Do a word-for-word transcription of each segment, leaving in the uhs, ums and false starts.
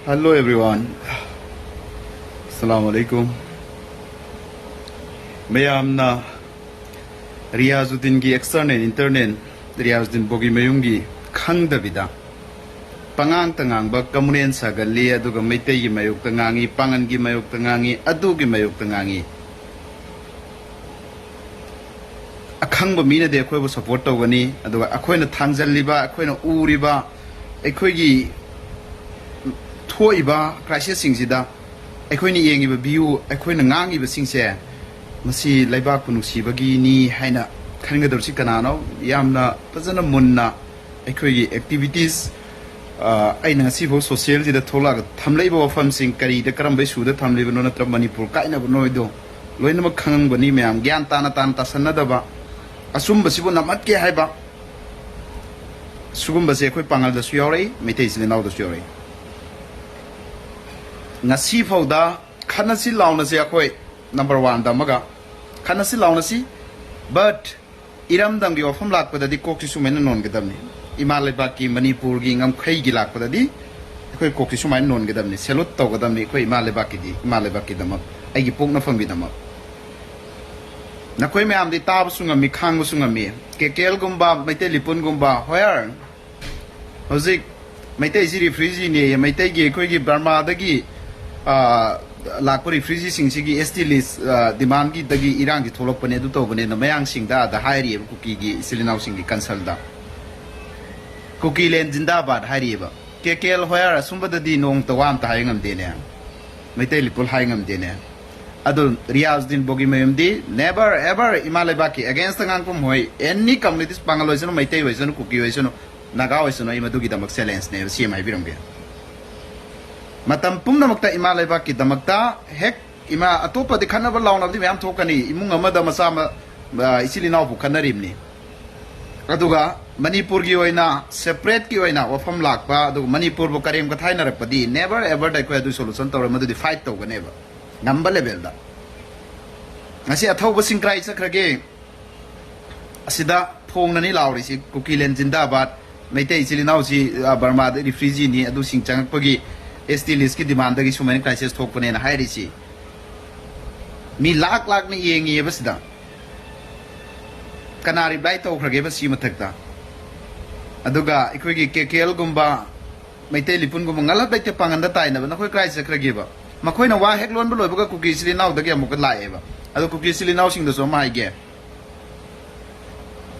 Hello everyone. Assalamu alaikum. ꯃꯌꯥꯝꯅ ꯔꯤꯌꯥꯖꯨꯗꯤꯟꯒꯤ external internal, Riyazuddin ꯕꯣꯒꯤꯃꯌꯨꯝꯒꯤ ꯈꯪꯗꯕꯤꯗ ꯄꯉꯥꯡꯇ ꯉꯥꯡꯕ ꯀꯃꯨꯅꯦꯟ ꯁꯥꯒꯜꯂꯤ, ꯑꯗꯨꯒ ꯃꯩꯇꯩꯒꯤ ꯃꯥꯌꯣꯛꯇ ꯉꯥꯡꯉꯤ, ꯄꯥꯉꯟꯒꯤ ꯃꯥꯌꯣꯛꯇ ꯉꯥꯡꯉꯤ, ꯑꯗꯨꯒꯤ ꯃꯥꯌꯣꯛꯇ ꯉꯥꯡꯉꯤ꯫ ꯑꯈꯪꯕ ꯃꯤꯅꯗꯤ ꯑꯩꯈꯣꯏꯕꯨ support ꯇꯧꯒꯅꯤ, ꯑꯗꯨꯒ ꯑꯩꯈꯣꯏꯅ ꯊꯥꯡꯖꯜꯂꯤꯕ, ꯑꯩꯈꯣꯏꯅ ꯎꯔꯤꯕ, ꯑꯩꯈꯣꯏꯒꯤ ꯊꯣꯛꯏꯕ crisisꯁꯤꯡꯁꯤꯗ ꯑꯩꯈꯣꯏꯅ ꯌꯦꯡꯉꯤꯕ view, ꯑꯩꯈꯣꯏꯅ ꯉꯥꯡꯉꯤꯕꯁꯤꯡꯁꯦ, ꯃꯁꯤ ꯂꯩꯕꯥꯛꯄꯨ ꯅꯨꯡꯁꯤꯕꯒꯤꯅꯤ ꯍꯥꯏꯅ ꯈꯟꯒꯗꯧꯔꯤꯁꯤ ꯀꯅꯥꯅꯣ? ꯌꯥꯝꯅ ꯐꯖꯅ ꯃꯨꯟꯅ ꯑꯩꯈꯣꯏꯒꯤ activities, ꯑ, ꯑꯩꯅ ꯉꯁꯤꯐꯥꯎ socialꯁꯤꯗ ꯊꯣꯛꯂꯛꯑꯒ ꯊꯝꯂꯛꯏꯕ ꯋꯥꯐꯝꯁꯤꯡ, ꯀꯔꯤꯗ ꯀꯔꯝꯕ issueꯗ ꯊꯝꯂꯤꯕꯅꯣ, ꯅꯠꯇ꯭ꯔꯒ ꯃꯅꯤꯄꯨꯔ ꯀꯥꯏꯅꯕꯅꯣ ꯍꯥꯏꯗꯣ ꯂꯣꯏꯅꯃꯛ ꯈꯪꯉꯝꯒꯅꯤ ꯃꯌꯥꯝ꯫ ꯒ꯭ꯌꯥꯟ ꯇꯥꯅ ꯇꯥꯅ ꯇꯥꯁꯟꯅꯗꯕ, ꯑꯆꯨꯝꯕꯁꯤꯕꯨ ꯅꯝꯍꯠꯀꯦ ꯍꯥꯏꯕ, ꯁꯤꯒꯨꯝꯕꯁꯦ ꯑꯩꯈꯣꯏ ꯄꯥꯉꯜꯗꯁꯨ ꯌꯥꯎꯔꯛꯏ, ꯃꯩꯇꯩ ꯏꯆꯤꯜ ꯏꯅꯥꯎꯗꯁꯨ ꯌꯥꯎꯔꯛꯏ꯫ ꯉꯁꯤ ꯐꯥꯎꯗ ꯈꯠꯅꯁꯤ ꯂꯥꯎꯅꯁꯤ, ꯑꯩꯈꯣꯏ number oneꯗ ꯑꯃꯒ ꯈꯠꯅꯁꯤ ꯂꯥꯎꯅꯁꯤ, but ꯏꯔꯝꯗꯝꯒꯤ ꯋꯥꯐꯝ ꯂꯥꯛꯄꯗꯗꯤ ꯀꯣꯛꯁꯤ ꯁꯨꯃꯥꯏꯅ ꯅꯣꯟꯒꯗꯕꯅꯤ꯫ ꯏꯃꯥ ꯂꯩꯕꯥꯛꯀꯤ, ꯃꯅꯤꯄꯨꯔꯒꯤ ꯉꯝꯈꯩꯒꯤ ꯂꯥꯛꯄꯗꯗꯤ ꯑꯩꯈꯣꯏ ꯀꯣꯛꯁꯤ ꯁꯨꯃꯥꯏꯅ ꯅꯣꯟꯒꯗꯕꯅꯤ꯫ Salute ꯇꯧꯒꯗꯕꯅꯤ ꯑꯩꯈꯣꯏ ꯏꯃꯥ ꯂꯩꯕꯥꯛꯀꯤꯗꯤ, ꯏꯃꯥ ꯂꯩꯕꯥꯛꯀꯤꯗꯃꯛ, ꯑꯩꯒꯤ ꯄꯣꯛꯅꯐꯝꯒꯤꯗꯃꯛ꯫ ꯅꯈꯣꯏ ꯃꯌꯥꯝꯗꯤ ꯇꯥꯕꯁꯨ ꯉꯝꯃꯤ, ꯈꯥꯡꯕꯁꯨ ꯉꯝꯃꯤ꯫ ꯀꯦꯀꯦꯜꯒꯨꯝꯕ, ꯃꯩꯇꯩ ꯂꯤꯄꯨꯟꯒꯨꯝꯕ, where? ꯍꯧꯖꯤꯛ ꯃꯩꯇꯩꯁꯤ refugeeꯅꯦ, ꯃꯩꯇꯩꯒꯤ, ꯑꯩꯈꯣꯏꯒꯤ ꯕꯔꯃꯥꯗꯒꯤ, ꯑ, ꯂꯥꯛꯄ refugeeꯁꯤꯡꯁꯤꯒꯤ ST list, ꯑ, demandꯒꯤꯗꯒꯤ ꯏꯔꯥꯡꯁꯤ ꯊꯣꯛꯂꯛꯄꯅꯦ, ꯑꯗꯨ ꯇꯧꯕꯅꯦꯅ ꯃꯌꯥꯡꯁꯤꯡꯗ ꯑꯗ ꯍꯥꯏꯔꯤꯑꯕ, ꯀꯨꯀꯤꯒꯤ ꯏꯆꯤꯜ ꯏꯅꯥꯎꯁꯤꯡꯒꯤ councilꯗ꯫ ꯀꯨꯀꯤꯂꯦꯟ ꯖꯤꯟꯗꯥꯕꯥꯗ ꯍꯥꯏꯔꯤꯑꯕ꯫ ꯀꯦ ꯀꯦ ꯑꯦꯜ ꯍꯣꯌꯥꯔ ꯑꯁꯨꯝꯕꯗꯗꯤ ꯅꯣꯡꯃꯇ ꯋꯥ ꯑꯝꯇ ꯍꯥꯏ ꯉꯝꯗꯦꯅꯦ꯫ ꯃꯩꯇꯩ ꯂꯤꯄꯨꯜ ꯍꯥꯏ ꯉꯝꯗꯦꯅꯦ꯫ ꯑꯗꯣ ꯔꯤꯌꯥꯖꯨꯗꯤꯟ ꯕꯣꯒꯤꯃꯌꯨꯝꯗꯤ never ever ꯏꯃꯥ ꯂꯩꯕꯥꯛꯀꯤ againstꯇ ꯉꯥꯡꯐꯝ ꯍꯣꯏ, any communities, ꯄꯥꯉꯜ ꯑꯣꯏꯁꯅꯨ, ꯃꯩꯇꯩ ꯑꯣꯏꯁꯅꯨ, ꯀꯨꯀꯤ ꯑꯣꯏꯁꯅꯨ, ꯅꯥꯒꯥ ꯑꯣꯏꯁꯅꯨ, ꯑꯩ ꯃꯗꯨꯒꯤꯗꯃꯛ challengeꯅꯦꯕ, ꯁꯤ ꯑꯃ ꯍꯥꯏꯕꯤꯔꯝꯒꯦ꯫ ꯃꯇꯝ ꯄꯨꯝꯅꯃꯛꯇ ꯏꯃꯥ ꯂꯩꯕꯥꯛꯀꯤꯗꯃꯛꯇ ꯍꯦꯛ ꯏꯃꯥ, ꯑꯇꯣꯞꯄꯗꯤ ꯈꯠꯅꯕ ꯂꯥꯎꯅꯕꯗꯤ ꯃꯌꯥꯝ ꯊꯣꯛꯀꯅꯤ, ꯏꯃꯨꯡ ꯑꯃꯗ ꯃꯆꯥ ꯑꯃ, ꯑ, ꯏꯆꯤꯜ ꯏꯅꯥꯎꯕꯨ ꯈꯠꯅꯔꯤꯕꯅꯤ꯫ ꯑꯗꯨꯒ ꯃꯅꯤꯄꯨꯔꯒꯤ ꯑꯣꯏꯅ separateꯀꯤ ꯑꯣꯏꯅ ꯋꯥꯐꯝ ꯂꯥꯛꯄ, ꯑꯗꯨꯒ ꯃꯅꯤꯄꯨꯔꯕꯨ ꯀꯔꯦꯝ ꯀꯊꯥꯏꯅꯔꯛꯄꯗꯤ never everꯗ ꯑꯩꯈꯣꯏ ꯑꯗꯨ solution ꯇꯧꯔꯣꯏ, ꯃꯗꯨꯗꯤ fight ꯇꯧꯒꯅꯦꯕ ꯉꯝꯕ levelꯗ꯫ ꯉꯁꯤ ꯑꯊꯧꯕ ꯁꯤꯡꯀ꯭ꯔꯥꯏ ꯆꯠꯈ꯭ꯔꯒꯦ꯫ ꯑꯁꯤꯗ ꯐꯣꯡꯅꯅꯤ ꯂꯥꯎꯔꯤꯁꯤ, ꯀꯨꯀꯤꯂꯦꯟ ꯖꯤꯟꯗꯥꯕꯥꯗ, ꯃꯩꯇꯩ ꯏꯆꯤꯜ ꯏꯅꯥꯎꯁꯤ, ꯑ, ꯕꯔꯃꯥꯗ refugeeꯅꯤ, ꯑꯗꯨꯁꯤꯡ ꯆꯪꯉꯛꯄꯒꯤ ꯑꯦꯁ ꯇꯤ ꯂꯤꯁꯀꯤ ꯗꯤꯃꯥꯟꯗꯒꯤ ꯁꯨꯃꯥꯏꯅ ꯀ꯭ꯔꯥꯏꯁꯤꯁ ꯊꯣꯛꯄꯅꯦꯅ ꯍꯥꯏꯔꯤꯁꯤ꯫ ꯃꯤ ꯂꯥꯛ ꯂꯥꯛꯅ ꯌꯦꯡꯉꯤꯑꯕ ꯁꯤꯗ꯫ ꯀꯅꯥ ꯔꯤꯄ꯭ꯂꯥꯏ ꯇꯧꯈ꯭ꯔꯒꯦꯕ ꯁꯤ ꯃꯊꯛꯇ? ꯑꯗꯨꯒ ꯑꯩꯈꯣꯏꯒꯤ ꯀꯦ ꯀꯦ ꯑꯦꯜꯒꯨꯝꯕ, ꯃꯩꯇꯩ ꯂꯤꯄꯨꯟꯒꯨꯝꯕ ꯉꯜꯍꯞ ꯂꯩꯇꯦ ꯄꯥꯡꯒꯟꯗ ꯇꯥꯏꯅꯕ ꯅꯈꯣꯏ ꯀ꯭ꯔꯥꯏ ꯆꯠꯈ꯭ꯔꯒꯦꯕ? ꯃꯈꯣꯏꯅ ꯋꯥ ꯍꯦꯛ ꯂꯣꯟꯕ ꯂꯣꯏꯕꯒ ꯀꯨꯀꯤ ꯏꯆꯤꯜ ꯏꯅꯥꯎꯗꯒꯤ ꯑꯃꯨꯛꯀ ꯂꯥꯛꯑꯦꯕ꯫ ꯑꯗꯣ ꯀꯨꯀꯤ ꯏꯆꯤꯜ ꯏꯅꯥꯎꯁꯤꯡꯗꯁꯨ ꯑꯃ ꯍꯥꯏꯒꯦ,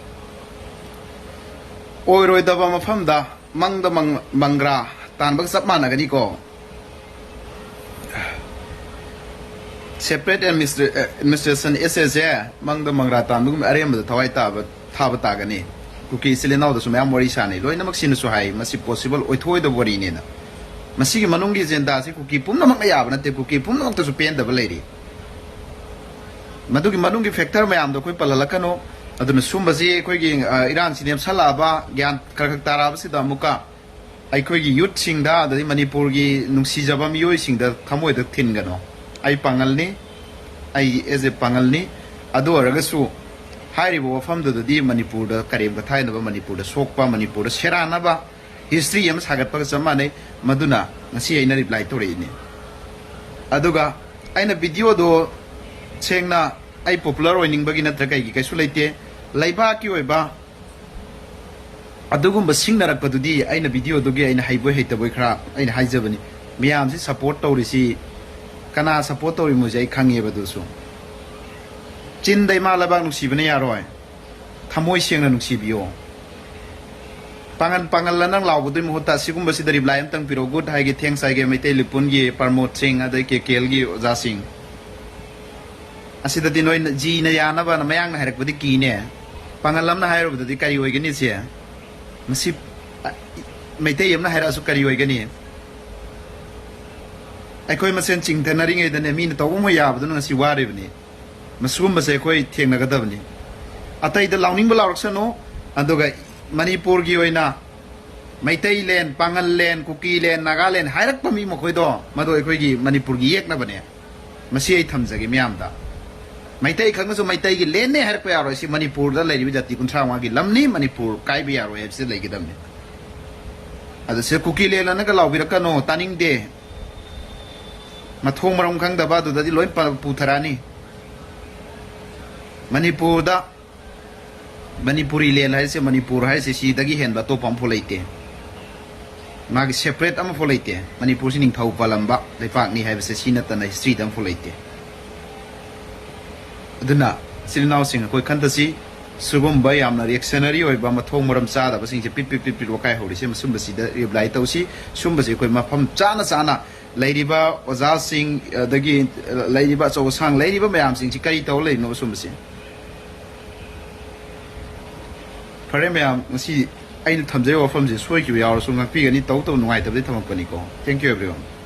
ꯑꯣꯏꯔꯣꯏꯗꯕ ꯃꯐꯝꯗ ꯃꯪꯗ ꯃꯪ-, ꯃꯪꯒ꯭ꯔꯥ ꯇꯥꯟꯕꯒ ꯆꯞ ꯃꯥꯟꯅꯒꯅꯤꯀꯣ꯫ Separate administra-, administration, ꯑꯦꯁ ꯑꯦꯁ ꯑꯦ, ꯃꯪꯗ ꯃꯪꯒ꯭ꯔꯥ ꯇꯥꯟꯕꯒꯨꯝꯕ ꯑꯔꯦꯝꯕꯗ ꯊꯋꯥꯏ ꯇꯥꯕ, ꯊꯥꯕ ꯇꯥꯒꯅꯤ꯫ ꯀꯨꯀꯤ ꯏꯆꯤꯜ ꯏꯅꯥꯎꯗꯁꯨ ꯃꯌꯥꯝ ꯋꯥꯔꯤ ꯁꯥꯟꯅꯩ, ꯂꯣꯏꯅꯃꯛ ꯁꯤꯅꯁꯨ ꯍꯥꯏ, ꯃꯁꯤ possible ꯑꯣꯏꯊꯣꯛꯑꯣꯏꯗꯕ ꯋꯥꯔꯤꯅꯦꯅ꯫ ꯃꯁꯤꯒꯤ ꯃꯅꯨꯡꯒꯤ ꯑꯦꯖꯦꯟꯗꯥꯁꯤ ꯀꯨꯀꯤ ꯄꯨꯝꯅꯃꯛꯅ ꯌꯥꯕ ꯅꯠꯇꯦ, ꯀꯨꯀꯤ ꯄꯨꯝꯅꯃꯛꯇꯁꯨ ꯄꯦꯟꯗꯕ ꯂꯩꯔꯤ꯫ ꯃꯗꯨꯒꯤ ꯃꯅꯨꯡꯒꯤ factor ꯃꯌꯥꯝꯗꯣ ꯑꯩꯈꯣꯏ ꯄꯜꯍꯜꯂꯛꯀꯅꯨ꯫ ꯑꯗꯨꯅ ꯁꯨꯝꯕꯁꯤ ꯑꯩꯈꯣꯏꯒꯤ, ꯑ, ꯏꯔꯥꯡꯁꯤ ꯅꯦꯝꯁꯜꯂꯛꯑꯕ, ꯒ꯭ꯌꯥꯟ ꯈꯔ ꯈꯔ ꯇꯥꯔꯛꯑꯕꯁꯤꯗ ꯑꯃꯨꯛꯀ ꯑꯩꯈꯣꯏꯒꯤ ꯌꯨꯠꯁꯤꯡꯗ, ꯑꯗꯩ ꯃꯅꯤꯄꯨꯔꯒꯤ ꯅꯨꯡꯁꯤꯖꯕ ꯃꯤꯑꯣꯏꯁꯤꯡꯗ ꯊꯃꯣꯏꯗ ꯊꯤꯟꯒꯅꯨ꯫ ꯑꯩ ꯄꯥꯡꯒꯜꯅꯤ, ꯑꯩ as a ꯄꯥꯡꯒꯜꯅꯤ꯫ ꯑꯗꯨ ꯑꯣꯏꯔꯒꯁꯨ ꯍꯥꯏꯔꯤꯕ ꯋꯥꯐꯝꯗꯨꯗꯗꯤ ꯃꯅꯤꯄꯨꯔꯗ ꯀꯔꯦꯝ ꯀꯊꯥꯏꯅꯕ, ꯃꯅꯤꯄꯨꯔꯗ ꯁꯣꯛꯄ, ꯃꯅꯤꯄꯨꯔꯗ ꯁꯦꯔꯥꯟꯅꯕ history ꯑꯃ ꯁꯥꯒꯠꯄꯒ ꯆꯞ ꯃꯥꯟꯅꯩ꯫ ꯃꯗꯨꯅ ꯉꯁꯤ ꯑꯩꯅ reply ꯇꯧꯔꯛꯏꯅꯤ꯫ ꯑꯗꯨꯒ ꯑꯩꯅ videoꯗꯣ ꯁꯦꯡꯅ ꯑꯩ popular ꯑꯣꯏꯅꯤꯡꯕꯒꯤ ꯅꯠꯇ꯭ꯔ ꯀꯩꯒꯤ, ꯀꯩꯁꯨ ꯂꯩꯇꯦ꯫ ꯂꯩꯕꯥꯛꯀꯤ ꯑꯣꯏꯕ ꯑꯗꯨꯒꯨꯝꯕ ꯁꯤꯡꯅꯔꯛꯄꯗꯨꯗꯤ ꯑꯩꯅ videoꯗꯨꯒꯤ ꯑꯩꯅ ꯍꯩꯕꯣꯏ ꯍꯩꯇꯕꯣꯏ ꯈꯔ ꯑꯩꯅ ꯍꯥꯏꯖꯕꯅꯤ꯫ ꯃꯌꯥꯝꯁꯤ support ꯇꯧꯔꯤꯁꯤ ꯀꯅꯥ support ꯇꯧꯔꯤꯃꯣꯁꯦ ꯑꯩ ꯈꯪꯉꯦꯕ꯫ ꯑꯗꯨꯁꯨ ꯆꯤꯟꯗ ꯏꯃꯥ ꯂꯩꯕꯥꯛ ꯅꯨꯡꯁꯤꯕꯅ ꯌꯥꯔꯣꯏ, ꯊꯃꯣꯏ ꯁꯦꯡꯅ ꯅꯨꯡꯁꯤꯕꯤꯌꯣ꯫ ꯄꯥꯡꯒꯜ ꯄꯥꯡꯒꯜ ꯅꯪ ꯂꯥꯎꯕꯗꯨꯒꯤ ꯃꯍꯨꯠꯇ ꯑꯁꯤꯒꯨꯝꯕꯁꯤꯗ reply ꯑꯝꯇꯪ ꯄꯤꯔꯛꯑꯣ꯫ Good ꯍꯥꯏꯒꯦ, thanks ꯍꯥꯏꯒꯦ, ꯃꯩꯇꯩ ꯂꯤꯄꯨꯟꯒꯤ ꯄ꯭ꯔꯃꯣꯗ ꯁꯤꯡ, ꯑꯗꯩ ꯀꯦ ꯀꯦ ꯑꯦꯜꯒꯤ ꯑꯣꯖꯥꯁꯤꯡ꯫ ꯑꯁꯤꯗꯗꯤ ꯅꯣꯏꯅ ꯖꯤꯅ ꯌꯥꯅꯕꯅ ꯃꯌꯥꯡꯅ ꯍꯥꯏꯔꯛꯄꯗꯤ ꯀꯤꯅꯦ꯫ ꯄꯥꯡꯒꯜ ꯑꯃꯅ ꯍꯥꯏꯔꯨꯕꯗꯗꯤ ꯀꯔꯤ ꯑꯣꯏꯒꯅꯤ ꯁꯦ? ꯃꯁꯤ, ꯑ, ꯃꯩꯇꯩ ꯑꯃꯅ ꯍꯥꯏꯔꯛꯑꯁꯨ ꯀꯔꯤ ꯑꯣꯏꯒꯅꯤ? ꯑꯩꯈꯣꯏ ꯃꯁꯦꯟ ꯆꯤꯡꯊꯅꯔꯤꯉꯩꯗꯅꯦ, ꯃꯤꯅ ꯇꯧꯕ ꯑꯃ ꯌꯥꯕꯗꯨꯅ ꯉꯁꯤ ꯋꯥꯔꯤꯕꯅꯤ꯫ ꯃꯁꯤꯒꯨꯝꯕꯁꯦ ꯑꯩꯈꯣꯏ ꯊꯦꯡꯅꯒꯗꯕꯅꯤ꯫ ꯑꯇꯩꯗ ꯂꯥꯎꯅꯤꯡꯕ ꯂꯥꯎꯔꯛꯁꯅꯨ, ꯑꯗꯨꯒ ꯃꯅꯤꯄꯨꯔꯒꯤ ꯑꯣꯏꯅ ꯃꯩꯇꯩꯂꯦꯟ, ꯄꯥꯉꯜꯂꯦꯟ, ꯀꯨꯀꯤꯂꯦꯟ, ꯅꯥꯒꯥꯂꯦꯟ ꯍꯥꯏꯔꯛꯄ ꯃꯤ ꯃꯈꯣꯏꯗꯣ, ꯃꯗꯨ ꯑꯩꯈꯣꯏꯒꯤ ꯃꯅꯤꯄꯨꯔꯒꯤ ꯌꯦꯛꯅꯕꯅꯦ꯫ ꯃꯁꯤ ꯑꯩ ꯊꯝꯖꯒꯦ ꯃꯤꯌꯥꯝꯗ꯫ ꯃꯩꯇꯩ ꯈꯛꯅꯁꯨ ꯃꯩꯇꯩꯒꯤ ꯂꯦꯟꯅꯦ ꯍꯥꯏꯔꯛꯄ ꯌꯥꯔꯣꯏ꯫ ꯁꯤ ꯃꯅꯤꯄꯨꯔꯗ ꯂꯩꯔꯤꯕ ꯖꯥꯇꯤ ꯀꯨꯟꯊ꯭ꯔꯥ ꯃꯉꯥꯒꯤ ꯂꯝꯅꯤ, ꯃꯅꯤꯄꯨꯔ ꯀꯥꯏꯕ ꯌꯥꯔꯣꯏ ꯍꯥꯏꯕꯁꯤ ꯂꯩꯒꯗꯕꯅꯤ꯫ ꯑꯗ ꯁꯤꯗ ꯀꯨꯀꯤꯂꯦꯟ ꯑꯅꯒ ꯂꯥꯎꯕꯤꯔꯛꯀꯅꯣ, ꯇꯥꯅꯤꯡꯗꯦ꯫ ꯃꯊꯣꯡ ꯃꯔꯝ ꯈꯪꯗꯕ ꯑꯗꯨꯗꯗꯤ ꯂꯣꯏ ꯄ-, ꯄꯨꯊꯔꯛꯑꯅꯤ꯫ ꯃꯅꯤꯄꯨꯔꯗ, ꯃꯅꯤꯄꯨꯔꯤ ꯂꯦꯟ ꯍꯥꯏꯁꯦ, ꯃꯅꯤꯄꯨꯔ ꯍꯥꯏꯁꯦ ꯁꯤꯗꯒꯤ ꯍꯦꯟꯕ ꯑꯇꯣꯞꯄ ꯑꯃꯐꯥꯎ ꯂꯩꯇꯦ꯫ ꯃꯥꯒꯤ separate ꯑꯃꯐꯥꯎ ꯂꯩꯇꯦ꯫ ꯃꯅꯤꯄꯨꯔꯁꯤ ꯅꯤꯡꯊꯧ ꯄꯥꯜꯂꯝꯕ ꯂꯩꯄꯥꯛꯅꯤ ꯍꯥꯏꯕꯁꯦ ꯁꯤ ꯅꯠꯇꯅ historyꯗ ꯑꯃꯐꯥꯎ ꯂꯩꯇꯦ꯫ ꯑꯗꯨꯅ ꯏꯆꯤꯜ ꯏꯅꯥꯎꯁꯤꯡ ꯑꯩꯈꯣꯏ ꯈꯟꯊꯁꯤ, ꯁꯤꯒꯨꯝꯕ ꯌꯥꯝꯅ reactionary ꯑꯣꯏꯕ ꯃꯊꯣꯡ ꯃꯔꯝ ꯆꯥꯗꯕꯁꯤꯡꯁꯦ ꯄꯤꯠ ꯄꯤꯠ ꯄꯤꯠ ꯄꯤꯠ ꯋꯥꯀꯥꯏ ꯍꯧꯔꯤꯁꯦ ꯃꯁꯨꯝꯕꯁꯤꯗ reply ꯇꯧꯁꯤ꯫ ꯁꯨꯝꯕꯁꯤ ꯑꯩꯈꯣꯏ ꯃꯐꯝ ꯆꯥꯅ ꯆꯥꯅ ꯂꯩꯔꯤꯕ ꯑꯣꯖꯥꯁꯤꯡ, ꯑꯗꯒꯤ ꯂꯩꯔꯤꯕ ꯑꯆꯧ ꯑꯁꯥꯡ, ꯂꯩꯔꯤꯕ ꯃꯌꯥꯝꯁꯤꯡꯁꯤ ꯀꯔꯤ ꯇꯧꯔ ꯂꯩꯔꯤꯅꯣ ꯁꯨꯝꯕꯁꯤ? ꯐꯔꯦ ꯃꯌꯥꯝ, ꯉꯁꯤ ꯑꯩꯅ ꯊꯝꯖꯔꯤꯕ ꯋꯥꯐꯝꯁꯦ ꯁꯣꯏꯈꯤꯕ ꯌꯥꯎꯔꯁꯨ ꯉꯥꯛꯄꯤꯒꯅꯤ, ꯇꯧ ꯇꯧ ꯅꯨꯡꯉꯥꯏꯇꯕꯗꯤ ꯊꯝꯃꯛꯄꯅꯤꯀꯣ꯫ Thank you everyone꯫